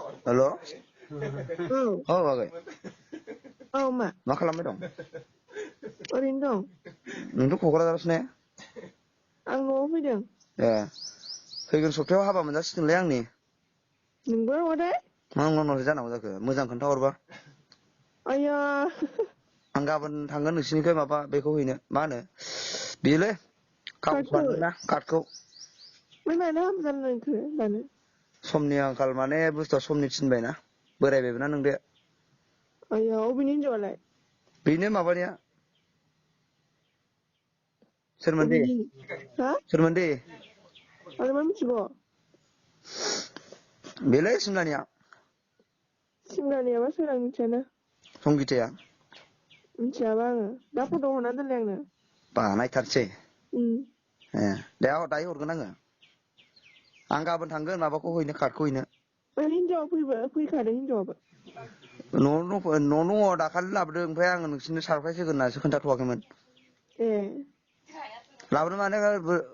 हेल' औ बागै औ मा खालामबाय दं? ओरैनो दं। नोंथ' क'क्राझारावसो ने? आं न'आव फैदों। ए फैगोन सप्तायाव हाबा मोनजासिगोनलै आंनि। नोंगौ नामाथाय? मा नंगौ जानांगौ जाखो मोजां खोन्थाहरबा। आया आं गाबोन थांगोन नोंसिनिखै माबा बेखौ हैनो मा होनो बेयोलै कागज कार्डखौ बानायोना कार्डखौ। ओमफ्राय मानो हाबा जानो नांखो दानो? समनि आंखाल माने बुस्थुआ समनि थिनबायना बोरायबायबो ना नोंदाया। आया अबेनि हिनजावालाय? बेनो माबानिया सोरमोन दे अबेनि हा सोरमोन दे? आंलाय मा मिथिगौ? बेलै सिमलानिया। सिमलानियाबा सोर आं मिथियाना। संगिताया। मिथियाबा आङो दा फट' हरना दोनलाय आंनो। बानायथारसै। उम ए दायो हरगोन आङो। आं गाबोन थांगोन माबाखौ हैनो कार्डखौ हैनो। हिनजावा फैखादों हिनजावाबो। न'आवनो दङ दाखालि लाबोदों ओमफ्राय आङो नोंसिनो सारप्राइज होगोन होननासो खोन्थाथ'वाखैमोन। ए लाबोनो माने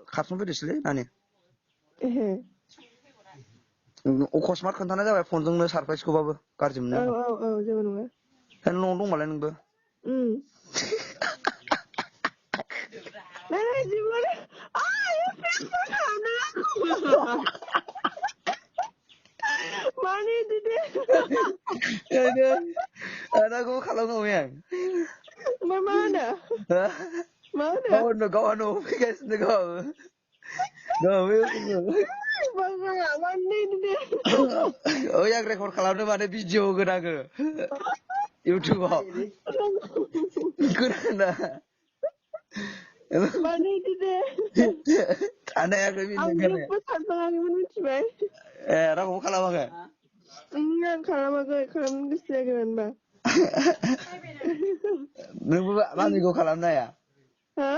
खारसन फैदोंसैलै नानि। एहे अकसमात खोन्थानाय जाबाय फनजोंनो सारप्राइजखौबाबो गाज्रि मोननो नाङा। औ जेबो नङा। न'आव दंबालाय नोंबो। उम मानो इदि दे आदाखौ खालामगौमोन आं। ओमफ्राय मा होनो मा होनो गावहा फैगासिनो गावहाबो मानो इदि दे ओइ आं रेकर्ड खालामनो माने भिडिअ होगोन आङो इउटुबाव खोनादोंना? मानो इदि दे थानो हायाखै आं मिनिनो ओंखारनाया। जेबो सानफ्लाङाखैमोन मिथिबाय। ए रावखौबो खालामाखै? आं खालामाखै खालामनो गोसो जायाखै मानोबा। नोंबो मामिखौ खालामनो हाया? हा